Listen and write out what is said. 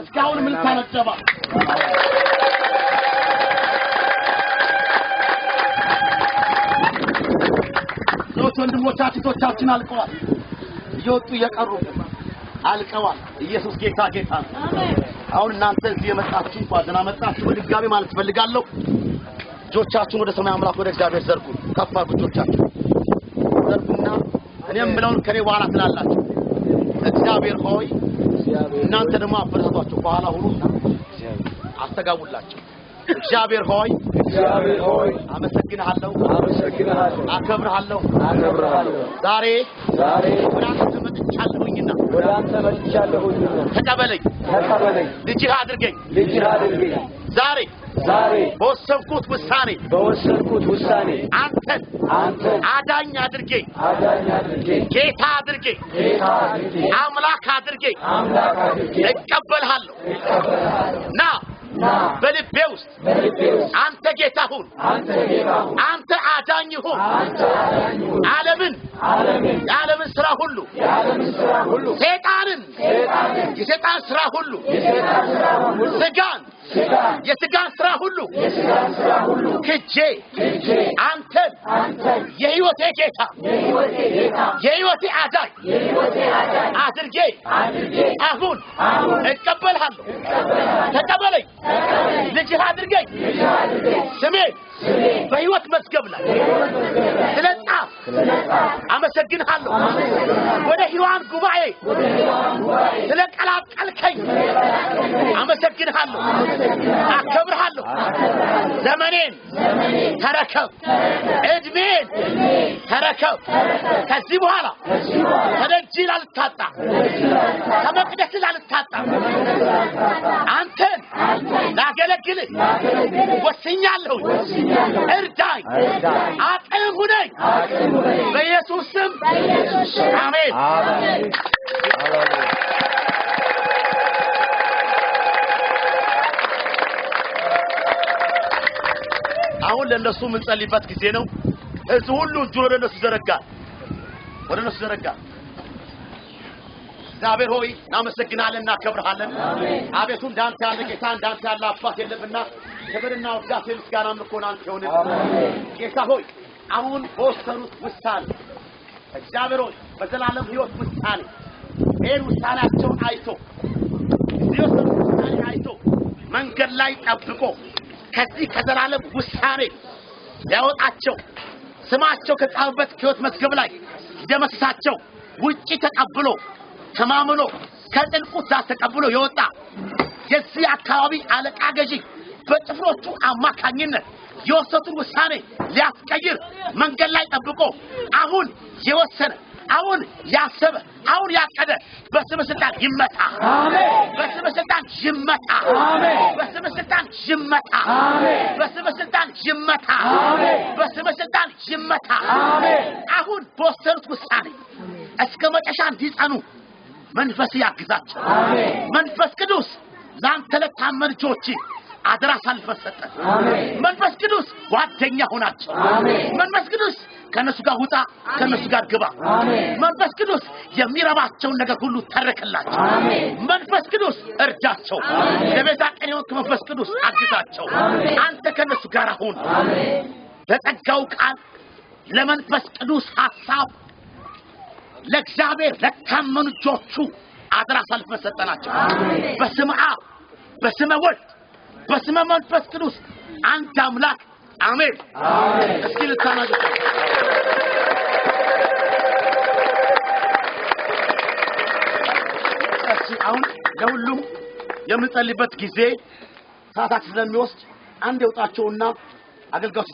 እስካሁን ምን ታነጨባ ሶስት ወንድሞቻችን ቶቻችን አልቀዋል። እየወጡ እየቀሩ አልቀዋል። ኢየሱስ ጌታ ጌታ ነው። አሁን እናንተ እዚህ የመጣችሁ እንኳን ደህና መጣችሁ በድጋሚ ማለት ፈልጋለሁ። እጆቻችሁን ወደ ሰማይ አምላክ ወደ እግዚአብሔር ዘርጉ። ከፍ አድርጉ እጆቻችሁን ዘርጉና እኔም የምለውን ከኔ በኋላ ትላላችሁ። እግዚአብሔር ሆይ እናንተ ደግሞ አበረታቷቸው፣ በኋላ ሁኑና አስተጋቡላቸው። እግዚአብሔር ሆይ እግዚአብሔር ሆይ አመሰግንሃለሁ፣ አመሰግንሃለሁ፣ አከብርሃለሁ። አከብርሃለሁ። ዛሬ ዛሬ ወደ አንተ መጥቻለሁኝና ወደ አንተ መጥቻለሁኝና ተቀበለኝ፣ ተቀበለኝ፣ ልጅህ አድርገኝ። ልጅህ አድርገኝ። ዛሬ ዛሬ በወሰንኩት ውሳኔ በወሰንኩት ውሳኔ አንተን አንተን አዳኝ አድርጌ አዳኝ አድርጌ ጌታ አድርጌ ጌታ አድርጌ አምላክ አድርጌ አምላክ አድርጌ እቀበልሃለሁ። እቀበልሃለሁ። ና ና በልቤ ውስጥ በልቤ ውስጥ አንተ ጌታ ሁን፣ አንተ ጌታ ሁን፣ አንተ አዳኝ ሁን። አንተ አዳኝ ሁን። ዓለምን ዓለምን የዓለምን ስራ ሁሉ የዓለምን ስራ ሁሉ ሰይጣንን ሰይጣንን የሰይጣን ስራ ሁሉ የሰይጣን ስራ ሁሉ ስጋን ስጋን የስጋን ስራ ሁሉ የስጋን ስራ ሁሉ ክጄ ክጄ አንተን አንተን የሕይወቴ ጌታ የሕይወቴ ጌታ የሕይወቴ አዳኝ የሕይወቴ አዳኝ አድርጌ አድርጌ አሁን አሁን እቀበልሃለሁ። እቀበልሃለሁ። ተቀበለኝ፣ ተቀበለኝ፣ ልጅህ አድርገኝ። ልጅህ አድርገኝ። ስሜ ስሜ በሕይወት መዝገብ ላይ በሕይወት መዝገብ ላይ ስለጻፍ ስለጻፍ አመሰግንሃለሁ። አመሰግንሃለሁ። ወደ ሕያዋን ጉባኤ ወደ ሕያዋን ጉባኤ ስለቀላቀልከኝ አመሰግንሃለሁ፣ አከብርሃለሁ። ዘመኔን ተረከብ፣ ዕድሜን ተረከብ። ከዚህ በኋላ ከዚህ በኋላ ከደጅ ላልታጣ፣ ከደጅ ላልታጣ፣ ከመቅደስ ላልታጣ፣ አንተን ላገለግልህ ላገለግልህ ወስኛለሁ። ወስኛለሁ። እርዳኝ፣ እርዳኝ፣ አቅም ሁነኝ። አቅም ሁነኝ። በኢየሱስ ስም አሜን። አሜን። አሁን ለእነሱ የምንጸልይበት ጊዜ ነው። ህዝቡ ሁሉ እጁን ወደ እነሱ ዘረጋ፣ ወደ እነሱ ዘረጋ። እግዚአብሔር ሆይ እናመሰግናለን፣ እናከብርሃለን። አቤቱ እንዳንተ ያለ ጌታ እንዳንተ ያለ አባት የለምና ክብርና ውዳሴ ምስጋና አምልኮ ለአንተ ይሁንልን። ጌታ ሆይ አሁን በወሰኑት ውሳኔ እግዚአብሔር ሆይ በዘላለም ሕይወት ውሳኔ ይህን ውሳኔያቸውን አይቶ የወሰኑት ውሳኔ አይቶ መንገድ ላይ ጠብቆ ከዚህ ከዘላለም ውሳኔ ሊያወጣቸው ስማቸው ከጻፈበት ሕይወት መዝገብ ላይ ሊደመስሳቸው ውጪ ተቀብሎ ተማምኖ ከጥልቁ ትእዛዝ ተቀብሎ የወጣ የዚህ አካባቢ አለቃ ገዢ በጭፍሮቹ አማካኝነት የወሰኑትን ውሳኔ ሊያስቀይር መንገድ ላይ ጠብቆ አሁን የወሰነ አሁን ያሰበ አሁን ያቀደ በስመ ስልጣን ይመታ። አሜን። በስመ ስልጣን ይመታ። አሜን። በስመ ስልጣን ይመታ። አሜን። በስመ ስልጣን ይመታ። አሜን። በስመ ስልጣን ይመታ። አሜን። አሁን በወሰኑት ውሳኔ እስከ መጨረሻ እንዲጸኑ መንፈስ ያግዛቸው። አሜን። መንፈስ ቅዱስ ለአንተ ለታመኑ ልጆች አደራ አሳልፈህ ሰጠን። አሜን። መንፈስ ቅዱስ ጓደኛ ሆናቸው። አሜን። መንፈስ ቅዱስ ከእነሱ ጋር ውጣ፣ ከእነሱ ጋር ግባ። አሜን። መንፈስ ቅዱስ የሚረባቸውን ነገር ሁሉ ተረክላቸው። አሜን። መንፈስ ቅዱስ እርዳቸው። ለቤዛ ቀን የሆንክ መንፈስ ቅዱስ አግዛቸው። አሜን። አንተ ከእነሱ ጋር ሁን። አሜን። ለጸጋው ቃል ለመንፈስ ቅዱስ ሐሳብ ለእግዚአብሔር ለታመኑ እጆቹ አደራ አሳልፈን ሰጠናቸው። በስመ አብ በስመ ወልድ በስመ መንፈስ ቅዱስ አንድ አምላክ አሜን። አሜን። እስኪ ልታናገ እሺ፣ አሁን ለሁሉም የምንጸልይበት ጊዜ ሰዓታችን ስለሚወስድ አንድ የውጣቸውና አገልጋዮች